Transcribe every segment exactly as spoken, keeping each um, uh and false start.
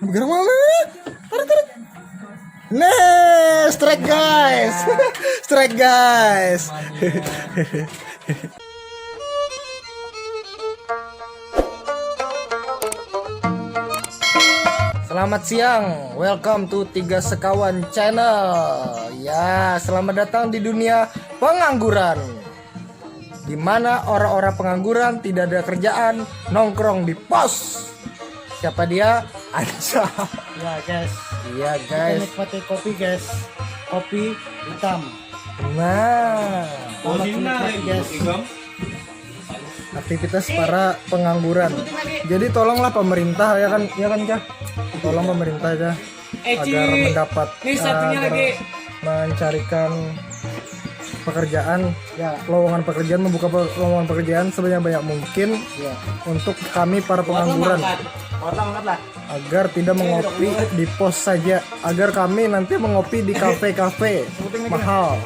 Bergerak malu. Tarik, tarik. Nih, strike guys. Strike guys. Selamat siang, welcome to Tiga Sekawan Channel. Ya, selamat datang di dunia pengangguran, di mana orang-orang pengangguran tidak ada kerjaan, nongkrong di pos. Siapa dia? Anca. Ya guys, iya guys, kita nikmati kopi guys, kopi hitam. Nah, selamat menikmati guys. Aktivitas para pengangguran. Jadi tolonglah pemerintah, ya kan, ya kan, Cah? Tolong pemerintah aja agar mendapat, agar mencarikan pekerjaan, ya, lowongan pekerjaan, membuka pe- lowongan pekerjaan sebanyak-banyak mungkin, ya, untuk kami para pengangguran. Agar tidak mengopi di pos saja, agar kami nanti mengopi di kafe-kafe mahal.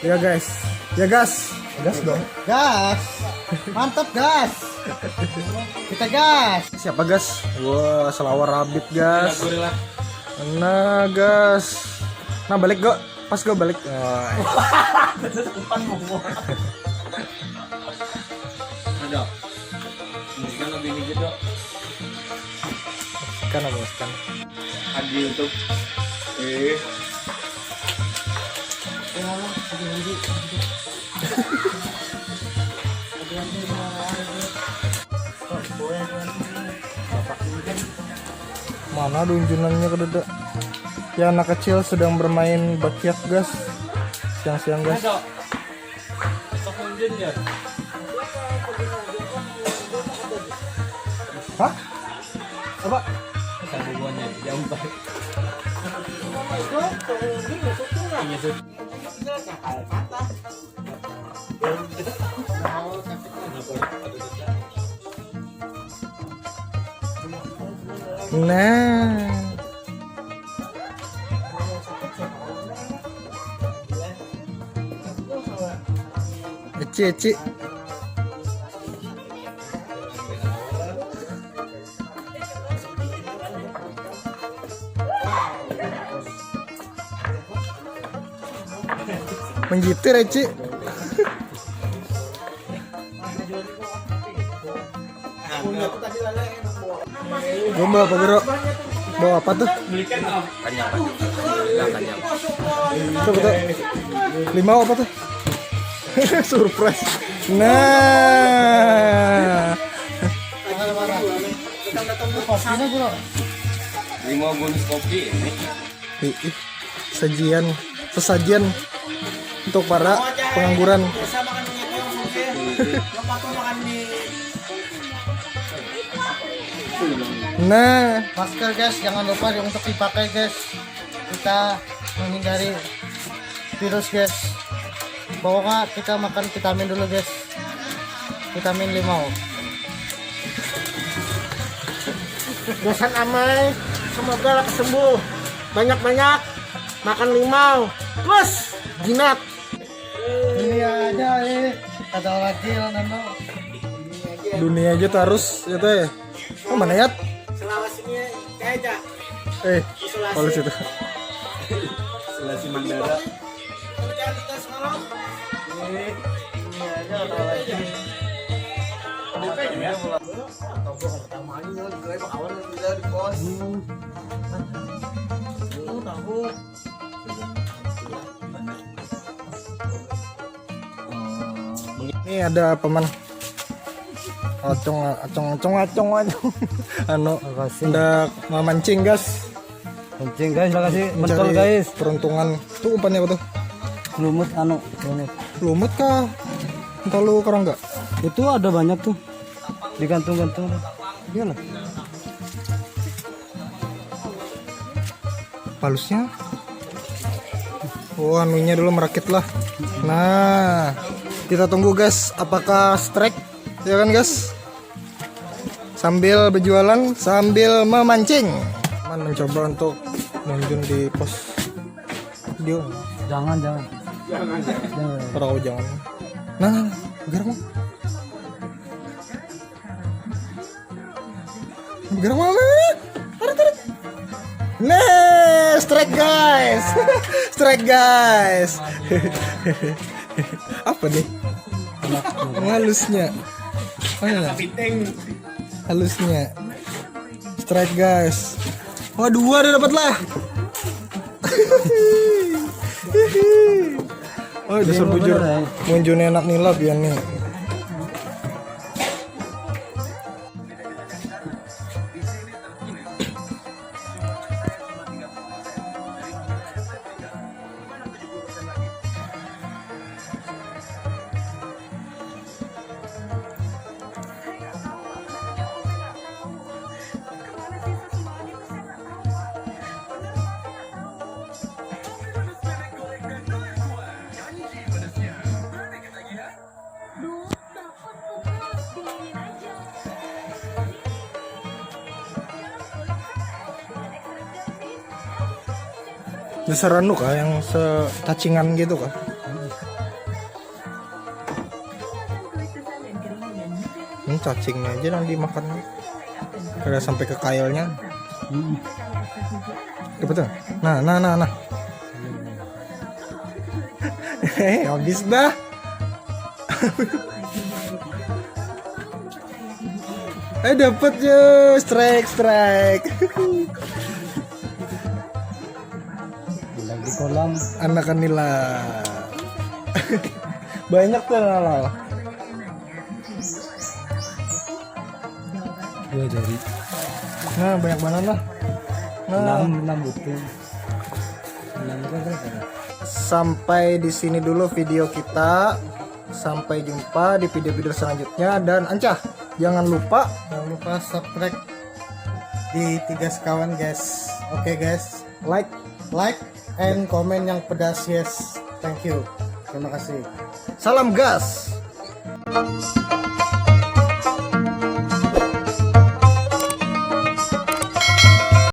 Ya guys, ya gas, gas dong. Gas. Mantap gas. Kita gas. Siapa gas? Wah, selawar Rabbit gas. Nah gas. Nah balik kok, pas gue balik. Wah. Ada. Ini kan lebih dikit dok. Kan apa kan? Adi untuk eh. Mana dunjunannya kedede? Ya anak kecil sedang bermain bakiak gas. Siang-siang gas. Hah? Apa? Sambungannya jauh banget. Nah. Eci, eci. Menggitir, Eci. Gue bawa apa, Bro? Bawa apa tuh? Kanyang, kanyang. Kanyang, kanyang. Tuh, betul. Limau apa tuh? Surprise. Nah. Limau bonus kopi ini. Ih, ih. Sajian, sesajian untuk para pengangguran. Nah, masker guys, jangan lupa untuk dipakai guys. Kita menghindari virus guys. Pokoknya kita makan vitamin dulu guys. Vitamin limau. Dosan amai, semoga lah kesembuh. Banyak-banyak makan limau. Terus jinak. Ini aja eh, kata lagi nano. Dunia aja terus itu ya. Oh, mana ya? Sulawesi ini kayak aja. Eh, isolasi. Kalau situ. Isolasi mandara. Kerjaan kita semalam. Ini, ini aja kata lagi. Apa ya? Atau gua pertama aja, gua kawan udah di pos. Hmm. Lu tahu. Ini ada paman. Acung, acung, acung, acung, acung. Anu, makasih. Hendak memancing, guys. Mancing, guys, makasih. Mencari mentol, guys. Peruntungan. Tuh umpannya apa tuh? Lumut, anu, lumut. Lumut kah? Entah lu kerang nggak? Itu ada banyak tuh. Digantung-gantung. Iyalah. Palusnya. Oh, anunya dulu merakit lah. Nah, kita tunggu guys, apakah strike? Ya kan guys? Sambil berjualan, sambil memancing. Man mencoba untuk nunjun di pos. Dia. Jangan, jangan. Jangan, jangan. Jangan. Orang kau jangan. Nah, nah, nah. Gerak, Bang. Bergerak malah. Tarik, tarik. Nah, strike, guys. Strike, guys. Apa nih? Halusnya. Mana? Halusnya. Strike, guys. Wah, dua udah dapat lah. Oh, dasar bujur. Munjun enak nih lah, pian nih. Dasar anu kah, yang secacingan gitu kah? Ini cacingnya aja yang dimakan. Kada sampai ke kailnya. Hmm. Cepetan. Nah, nah, nah, nah. Hehe, habis dah. Eh, dapat ya, strike, strike. Bilang di kolam. Anakan nila. Banyak tuh nala. Dua jari. Nah, banyak banget lah. Nah. Enam, enam butir. Enam itu berapa ya? Sampai di sini dulu video kita. Sampai jumpa di video-video selanjutnya. Dan Ancah, jangan lupa. Jangan lupa subscribe di Tiga Sekawan, guys. Oke, guys. Like. Like and comment yang pedas, yes. Thank you. Terima kasih. Salam gas.